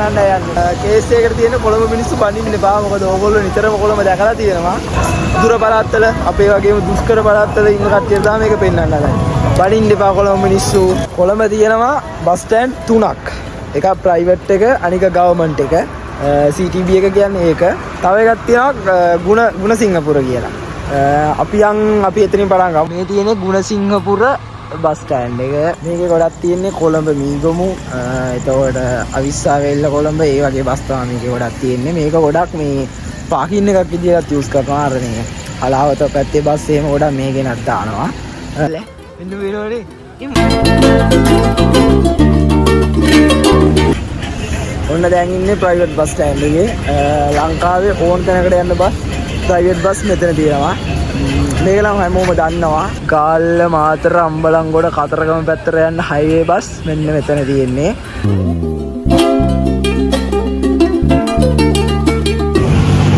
පෙන්වන්න යන්නේ. කේස් එකකට තියෙන කොළඹ මිනිස්සු බනින්න එපා. මොකද ඕගොල්ලෝ නිතරම කොළඹ දැකලා තියෙනවා. දුර පළාත්වල අපේ වගේම දුෂ්කර පළාත්වල ඉන්න කට්ටියට තමයි මේක පෙන්වන්න හදන්නේ. බනින්න එපා කොළඹ මිනිස්සු. කොළඹ තියෙනවා බස් ස්ටෑන්ඩ් තුනක්. එකක් ප්‍රයිවට් එක, අනික ගවර්න්මන්ට් එක. CTB එක කියන්නේ ඒක. තව එකක් තියෙනවා ගුණසිංහපුර කියලා. අපි යන් අපි එතනින් පටන් ගමු. මේ තියෙන්නේ ගුණසිංහපුර බස් ස්ටෑන්ඩ් එක. මේකේ ගොඩක් තියෙන්නේ කොළඹ මීගමු, එතකොට අවිස්සාවේල්ල කොළඹ ඒ වගේ බස් තමයි මේකේ ගොඩක් තියෙන්නේ. මේක ගොඩක් මේ පාකින් එකක් විදියටත් යූස් කරනවා. අර මේ හලාවත පැත්තේ බස් එහෙම ගොඩක් මේකේ නත් දානවා. මෙන්න වෙනවනේ. ඔන්න දැන් ඉන්නේ ප්‍රයිවට් බස් ස්ටෑන්ඩ් එකේ. ලංකාවේ ඕන තැනකට යන්න බස් ප්‍රයිවට් බස් මෙතන තියෙනවා. මේක නම් හැමෝම දන්නවා. ගාල්ල මාතර අම්බලන්ගොඩ කතරගම පැත්තට යන්න හයිවේ බස් මෙන්න මෙතන තියෙන්නේ.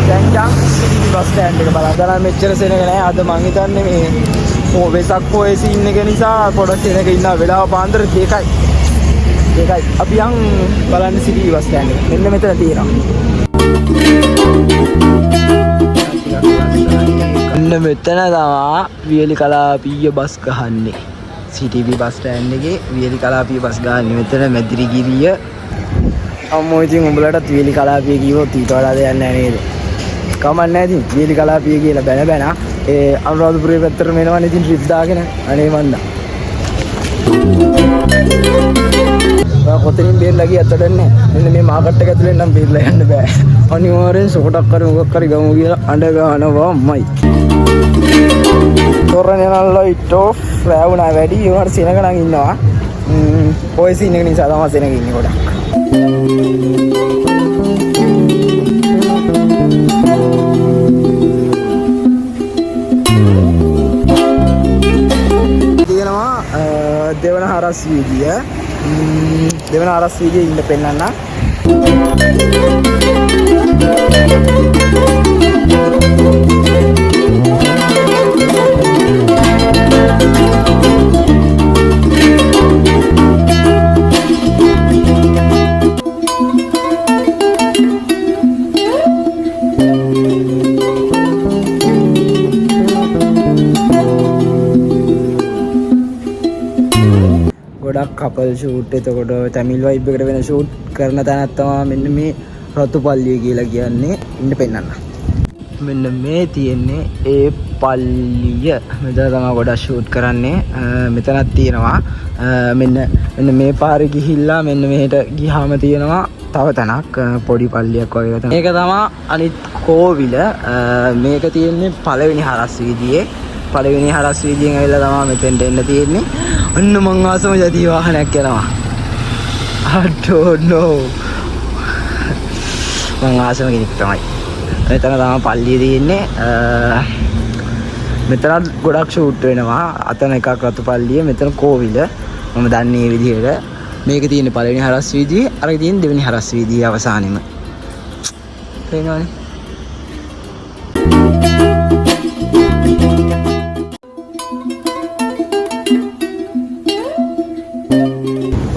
දැන් යන් සිටි බස් ස්ටෑන්ඩ් එක බලන්න. දැන් මෙච්චර සෙනග නෑ. අද මං හිතන්නේ මේ වෙසක් පොයේ සීන් එක නිසා පොඩක් සෙනග ඉන්න වෙලාව පාන්දර 2යි. 2යි. අපි යන් බලන්න සිටි බස් ස්ටෑන්ඩ් එක. මෙන්න මෙතන තියෙනවා. මෙන්න මෙතන තමා වියලි කලාපීය බස් ගහන්නේ. CTB bus stand එකේ වියලි කලාපීය බස් ගහන්නේ මෙතන මැදිරිගිරිය. අම්මෝ ඉතින් උඹලටත් වියලි කලාපීය කිව්වොත් ඊට වඩා දෙයක් නෑ නේද? කමක් නෑ ඉතින් වියලි කලාපීය කියලා බැන බැන ඒ අනුරාධපුරේ පැත්තටම එනවනේ ඉතින් ට්‍රිප් දාගෙන. අනේ මන්දා. ඔයා කොතනින් බේරලා ගියත් වැඩක් නෑ. මෙන්න මේ මාකට් එක ඇතුලෙන් නම් බේරලා යන්න බෑ. අනිවාර්යෙන් සොකටක් හරි මොකක් හරි ගමු කියලා අඬ ගන්නවාමයි. තොරණ යන ලයිට් ඔෆ් රෑ වුණා වැඩි. ඒ වුණාට සෙනග නම් ඉන්නවා. ඔය සීන් එක නිසා තමයි සෙනග ඉන්නේ ගොඩක්. තියෙනවා දෙවන හරස් වීදිය. දෙවන හරස් වීදියේ ඉන්න පෙන්නන්න. ගොඩක් කපල් ෂූට්, එතකොට තමිල් වයිබ් එකට වෙන ෂූට් කරන තැනක් තමයි මෙන්න මේ රතු පල්ලිය කියලා කියන්නේ. ඉන්න පෙන්නන්න. මෙන්න මේ තියෙන්නේ ඒ පල්ලිය. මෙතන තමයි ගොඩක් ෂූට් කරන්නේ. මෙතනක් තියෙනවා. මෙන්න මේ පාරේ ගිහිල්ලා මෙන්න මෙහෙට ගියාම තියෙනවා තව තැනක්, පොඩි පල්ලියක් වගේ තැනක්. මේක තමයි අනිත් කෝවිල. මේක තියෙන්නේ පළවෙනි හරස් වීදියේ. පළවෙනි හරස් වීදියෙන් ඇවිල්ලා තමයි මෙතෙන්ට එන්න තියෙන්නේ. ඔන්න මං ආසම ජාති වාහනයක් යනවා. I don't know. මං ආසම කෙනෙක් තමයි. මෙතන තමයි පල්ලිය තියෙන්නේ. මෙතනත් ගොඩක් ෂූට් වෙනවා. අතන එකක් රතු පල්ලිය, මෙතන කෝවිල. මම දන්නේ මේ විදිහට. මේක තියෙන්නේ පළවෙනි හරස් වීදියේ, අරක තියෙන්නේ දෙවෙනි හරස් වීදියේ අවසානෙම. පේනවනේ.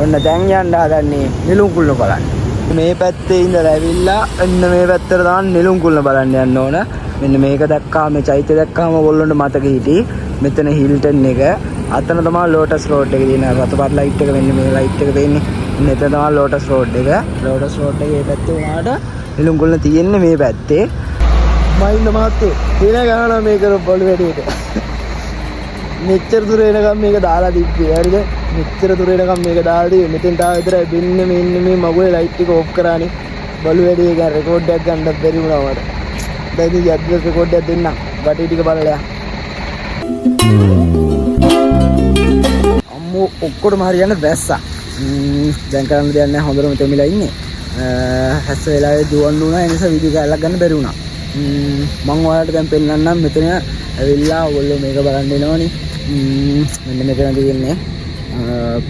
ඔන්න දැන් යන්න හදන්නේ නෙළුම් කුළුණ බලන්න. මේ පැත්තේ ඉඳලා ඇවිල්ලා ඔන්න මේ පැත්තට තමයි නෙළුම් කුළුණ බලන්න යන්න ඕන. මෙන්න මේක දැක්කාම, මේ චෛත්‍ය දැක්කාම ඔයගොල්ලන්ට මතක හිටි. මෙතන හිල්ටන් එක. අතන තමයි ලෝටස් රෝඩ් එක තියෙන. රතු පාට ලයිට් එක මෙන්න මේ ලයිට් එක පේන්නේ. මෙන්න එතන තමයි ලෝටස් රෝඩ් එක. ලෝටස් රෝඩ් එකේ මේ පැත්තේ වුණාට නෙළුම් කුළුණ තියෙන්නේ මේ පැත්තේ. මහින්ද මහත්තයෝ වෙන ගාන මේ කරපු බලු වැඩේට. මෙච්චර දුර එනකම් මේක දාලා තිබ්බේ. හරිද? මෙච්චර දුර එනකම් මේක දාලා තිබ්බේ. මෙතෙන්ට ආව විතරයි මෙන්න මේ මගුලේ ලයිට් එක ඔෆ් කරානේ. බලු වැඩේ ගැන රෙකෝඩ් එකක් ගන්නත් බැරි වුණා මට. දැන් ඉතින් යද්දි රෙකෝඩ් එකක් දෙන්නම්. බටේ ටික බලලා යන්න. අම්මෝ ඔක්කොටම හරියන්න වැස්සා. දැන් කරන්න දෙයක් නැහැ. හොඳටම තෙමිලා ඉන්නේ. හැස්ස වෙලාවේ දුවන්න වුණා. ඒ නිසා වීඩියෝ කෑල්ලක් ගන්න බැරි වුණා. මං ඔයාලට දැන් පෙන්නන්නම් මෙතන ඇවිල්ලා ඔයගොල්ලෝ මේක බලන්න එනවනේ. මෙන්න මෙතන තියෙන්නේ.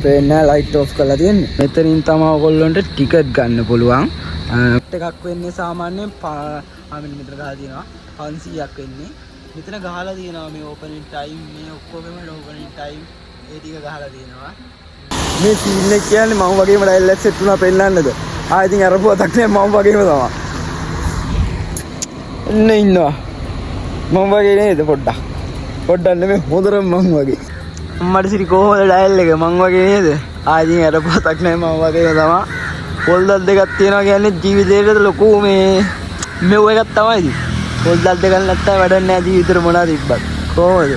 පේන්න ලයිට් ඔෆ් කරලා තියෙන්නේ. මෙතනින් තමයි ඔයගොල්ලන්ට ටිකට් ගන්න පුළුවන්. එකක් වෙන්නේ සාමාන්‍යයෙන් මෙන්න මෙතන ගහලා තියෙනවා 500ක් වෙන්නේ. මෙතන ගහලා තියෙනවා මේ ඕපනින් ටයිම්, මේ ඔක්කොගෙම ඕපනින් ටයිම් ඒ ටික ගහලා තියෙනවා. මේ සීන් එක කියන්නේ මම වගේම ඩයල් එකක් සෙට් වුණා පෙන්නන්නද? ආ ඉතින් අරපුවතක් නෑ, මම වගේම තමයි. එන්න ඉන්නවා. මම වගේ නේද පොඩ්ඩක්? පොඩ්ඩක් නෙමෙයි, හොඳටම මං වගේ. අම්මට සිරි, කොහොමද ඩයල් එක, මං වගේ නේද? ආ ඉතින් අරපුවතක් නෑ, මම වගේම තමයි. පොල් දත් දෙකක් තියෙනවා කියන්නේ ජීවිතේට ලොකු මේ මෙව් එකක් තමයි ඉතින්. පොල් දත් දෙකක් නැත්තම් වැඩක් නෑ ජීවිතේට මොනවා තිබ්බත්. කොහොමද?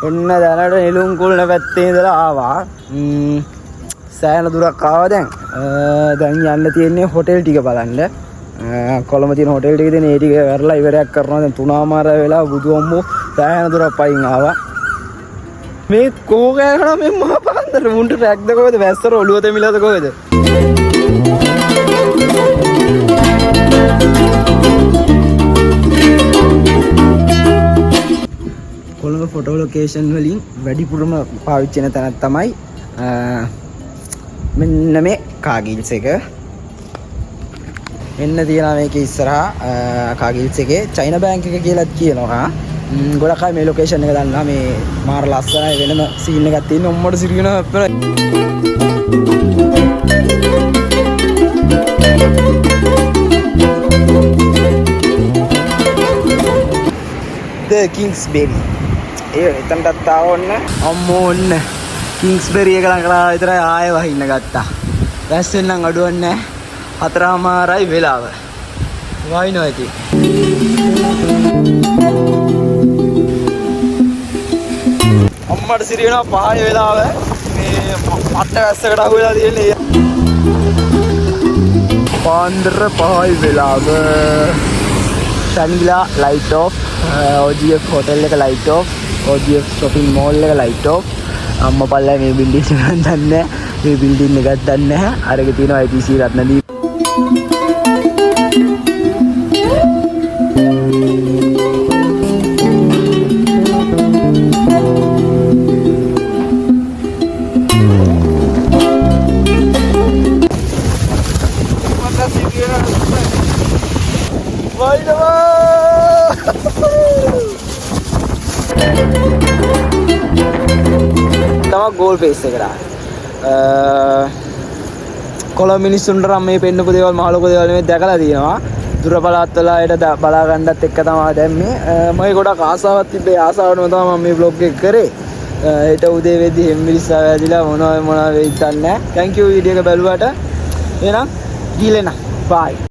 ඔන්න දැනට නෙළුම් කුළුණ පැත්තේ ඉඳලා ආවා. සෑහෙන දුරක් ආවා දැන්. දැන් යන්න තියෙන්නේ හොටෙල් ටික බලන්න. කොළඹ තියෙන හොටෙල් ටික තියෙන ඒ ටික කරලා ඉවරයක් කරනවා. දැන් තුනමාර වෙලා, බුදු අම්මෝ, සෑහෙන දුරක් පයින් ආවා. මේ කෝ ගෑනවා මේ මහා පාන්දර මුන්ට රැක්ද කොහෙද, වැස්සර ඔළුව තෙමිලාද කොහෙද? කොළඹ ෆොටෝ ලොකේෂන් වලින් වැඩිපුරම පාවිච්චි වෙන තැනක් තමයි මෙන්න මේ කාගිල්ස් එක. මෙන්න තියෙනවා මේකේ ඉස්සරහා කාගිල්ස් එකේ චයිනා බැංක් එක කියලාත් කියනවා. ගොඩක් අය මේ ලොකේෂන් එක දන්නවා. මේ මාර ලස්සනයි, වෙනම සීන් එකක් තියෙන. ඔම්මට සිරියන හැප්පෙන. The Kingsbury. ඒ එතනටත් ආව ඔන්න. අම්මෝ, ඔන්න කිංස්බෙරි එක ළඟට ආවා විතරයි, ආයෙ වහින්න ගත්තා. වැස්සෙන් නම් අඩුවක් නැහැ. 4:30යි වෙලාව. වහිනවා ඉතින්. අම්මට සිරි වෙනවා, 5 වෙලාව. මේ පට්ට වැස්සකට අහු වෙලා තියෙන්නේ. පාන්දර 5යි වෙලාව. Shangri La light off, OGF hotel එක light off, OGF shopping mall එක ලයිට් ඔෆ්. අම්මා පල්ලා, මේ බිල්ඩින් එක නම් දන්නේ නැහැ. මේ බිල්ඩින් එකක් දන්නේ නැහැ. අරක තියෙනවා ITC Ratnadeep. මට සිරි වෙනවා. වයින්නවා. තමයි ගෝල් ෆේස් එකට ආවේ. කොළඹ මිනිස්සුන්ට නම් මේ පෙන්නපු දේවල් මහ ලොකු දේවල් නෙමෙයි, දැකලා තියෙනවා. දුර පළාත් වල අයට බලා ගන්නත් එක්ක තමයි දැම්මේ. මගේ ගොඩක් ආසාවක් තිබ්බේ. ආසාවටම තමයි මම මේ ව්ලොග් එක කරේ. හෙට උදේ වෙද්දි හෙම්බිරිස්සා වැදිලා මොනවා මොනවා වෙයිද දන්නේ නැහැ. Thank you video එක බැලුවට. එහෙනම් ගිහලා එන්න. Bye.